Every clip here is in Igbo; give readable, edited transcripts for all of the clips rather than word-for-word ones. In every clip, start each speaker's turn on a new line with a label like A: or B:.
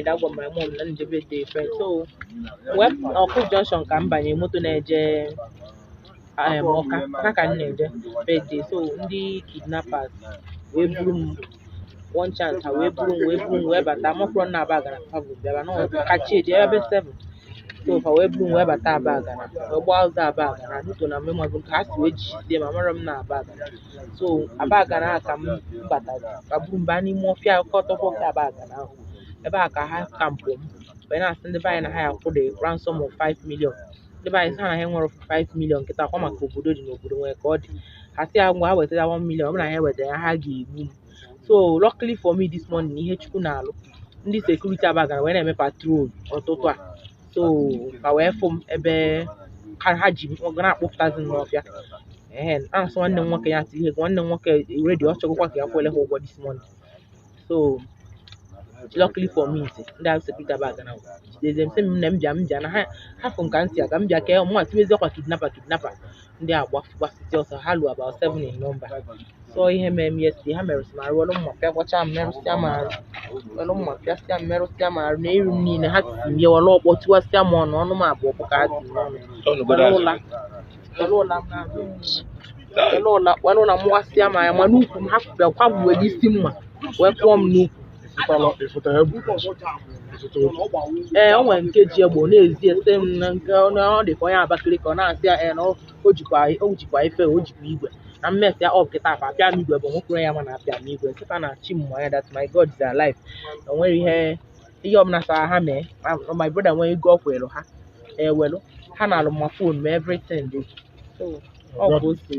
A: friend. Agwa my mom na nje birthday friend. So wee Ọkụ Junction ka m banye moto na-eje Ọka. Ọka ka m na-eje birthday. So ndị kidnappers wee buru m one chance, ha wee buru m wee buru m wee bata mọkwụrụ na Abagana. Ha bụ bịaba na kachi eji ebe 7. So fa wee buru m wee bata Abagana, wee gbaa ụzọ Abagana n'uto na mmemago ka ha si wee jisie ma mara m na Abagana. So Abagana a ka m batara ka buru m baa n'ime ọfịa ọkọtọkwọ nke Abagana ahụ. Ebe a ka ha kampụ m wee na-asị ndị be anyị na ha ya akwụ the ransom of 5 million. Ndị be anyị sị ha na ha nwere 5 million nkịta kwa maka obodo dị n'obodo nwere ka ọ dị. Ha sị ya ngwa, ha wetara 1 million, ọ bụrụ na ha ewetara ya, ha ga-egbu m. So luckily for me, this morning, ihe Chukwu na-alụ, ndị security Abagana wee na-eme patrol ụtụtụ a. So ka wee fụ m ebe ka ha ji m na-akpụpụtazi m n'ọfịa. Ee, na-asị nwanne m nwoke ya tinye ego. Nwanne m nwoke ready, ọ chọgokwa ka ya kwele ha ụgwọ this morning. So luckily for me, ndị ahụ security Abagana jidezie m, sị m na m bịa, m bịa na ha hafụ m ka m si aga, m bịa ka mụ tiwezi ọkwa kidnapper kidnapper. Ndị a gbasisi ọsọ, ha lu about 7 in number. So ihe mere m yesterday, ha merụsị m arụ, welu mma pịagwacha m, merụsịa m arụ, welu mma pịasịa m, merụsịa m arụ na iru m niile. Ha tiri m ya, welu ọkpọ tiwasịa m ọnụ, ọnụ m abụọ ka ha tiri n'ọnụ, welu ụla, welu ụla m n'azụ, welu ụla, welu ụla mụwasịa m anya ma n'ukwu m. Ha bịa kwagbuwere isi mma wee kụọ m n'ukwu. Ee, o nwere nke ji egbe, ọ na-ezi ese m na nke ọ dị ka onye Abakaliki. Ọ na-asị ya ee na o jikwa ife, o jikwa igwe na mmesi ya. Ọ kịta apa apịa m igwe bụ nwoke ya ma na-apịa m igwe nkịta na chi m ya that my God is alive. O nwere ihe ọbụla sara ha mee. My brother nwere ego ọ kwere ha ewelu ha na-alụ ma phone ma everything dị. So ọ bụ osi.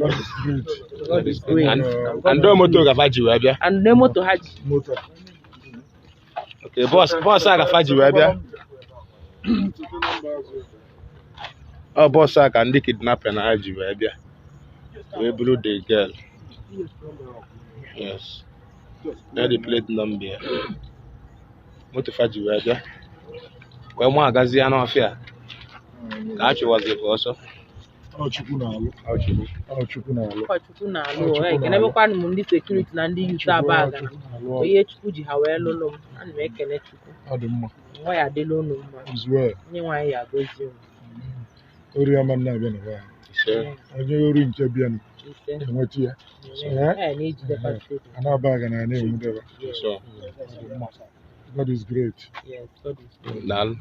A: God is great.
B: And moto gafa ji wee bịa.
A: And ne moto ha ji.
B: Okay, bọs a gafa ji wee bịa. Ọ bọs a ka ndị kidnapper na ha ji wee bịa, wee buru the girl. Yes. That's the plate number. Moto fa ji wee bịa. Wee mụ agazi ya n'ọfịa ka a chụwazi ka ọsọ.
C: Ọ Chukwu na-alụ.
B: Ọ Chukwu.
C: Ọ Chukwu na-alụ.
A: Ọ Chukwu na-alụ. Ekenebekwanụ m ndị security na ndị youth Abagana. Ihe Chukwu ji ha wee lụlụ m, ana m ekene Chukwu.
C: Ọ dị mma.
A: Nwa ya adịla unu mma.
C: As well.
A: Onye nwaanyị ya agọzie unu.
C: Ori ọma na-abịa na be anyị.
B: Ise.
C: Onye ori nke bịanụ
A: Ise.
C: enweta ya.
A: Ee, na-ejidekwa steeti.
C: A na-aba na na-enwudebe.
A: Yes.
B: So,
C: Ọ dị mma. God is great.
A: Yes, God is good.
B: Daalụ.